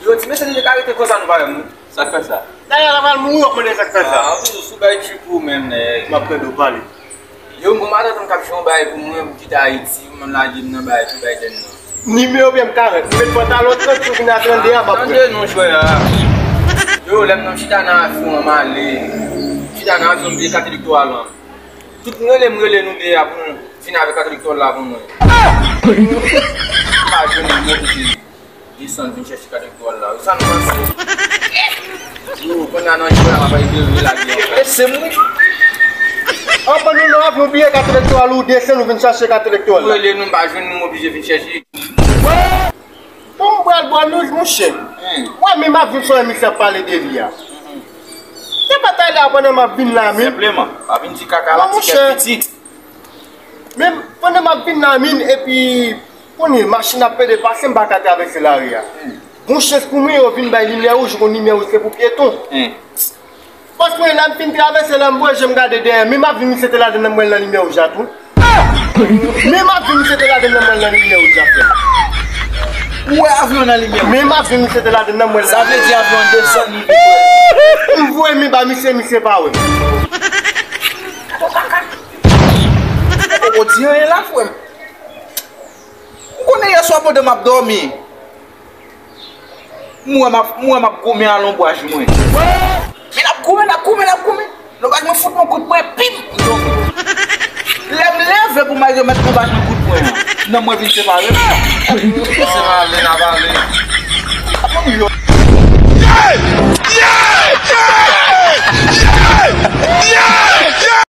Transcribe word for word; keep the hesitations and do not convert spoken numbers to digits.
Yo, ti mesye, nou te ka rete konsa, nou pa wè moun. Sa k fè sa? Dayè, la pral mouri, w ap mande sa k fè sa. Ah, ou toujou sou bay trip ou menm, nèg. M ap tande w pale. Yo, m gon matant m k ap jwe yon bagay pou mwen, pou m kite Ayiti, pou m lage m nan bagay, pou bay dèn nan. Nimewo byen m karant. M met pantalon trant, sou vin a trannde a, m ap pran. Tande non, jwè a. Yo, lè m nan chita nan avyon an, m ale. Chita nan avyon, m bliye kat elektoral lan. Tout m rele, m rele nou de a pou nou vin avèk kat elektoral la pou mwen. M pa jwenn li, m oblije desann vin chèche kat elektoral la. Sa nou panse? Yo, kounye a nan jwè a, m ap ede yo relage ankò. E se m wi. Anvan nou nan avyon, bliye kat elektoral ou, desann ou vin chèche kat elektoral la. M rele nou, m pa jwenn nou, m oblije vin chèche. Bon, m pral bò nou, monchè. Hmm. Wè, men m ap vin sou misye ap pale de li a. Se pa talè a pandan m ap vin la, men. Senpleman, pa vin di kaka la, ti kèk pitit. Men pandan m ap vin la, men, epi, kounye, machin ap pede pase, m pa ka travèse lari a. Hmm. Bon chans pou mwen, yo vin bay limyè wouj, ou konn limyè wouj se pou pyeton. Hmm. Paske lè m fin travèse la, m voye je m gade dèyè, men m ap vin misye te ladann nan mwen nan limyè wouj la tou. Men m ap vin misye te ladann nan mwen nan limyè wouj la, frè. Ou wè avyon nan limyè wouj? Men m ap vin misye te ladann nan mwen. Sa vle di avyon desann li vin. M voye men ba misye, misye pa wè. Ou poko di anyen la, frè m. Ou konnen yè swa pandan m ap dòmi, m wè m ap, m wè m ap goumen a lonbraj mwen. Men n ap goumen, n ap goumen, n ap goumen. Lonbraj mwen fout mwen kout pwen, pim, m tonbe. Lè m leve pou m al remèt lonbraj mwen kout pwen an, nan mwen vin separe m. Se nan ale n ap ale. Apre m yo.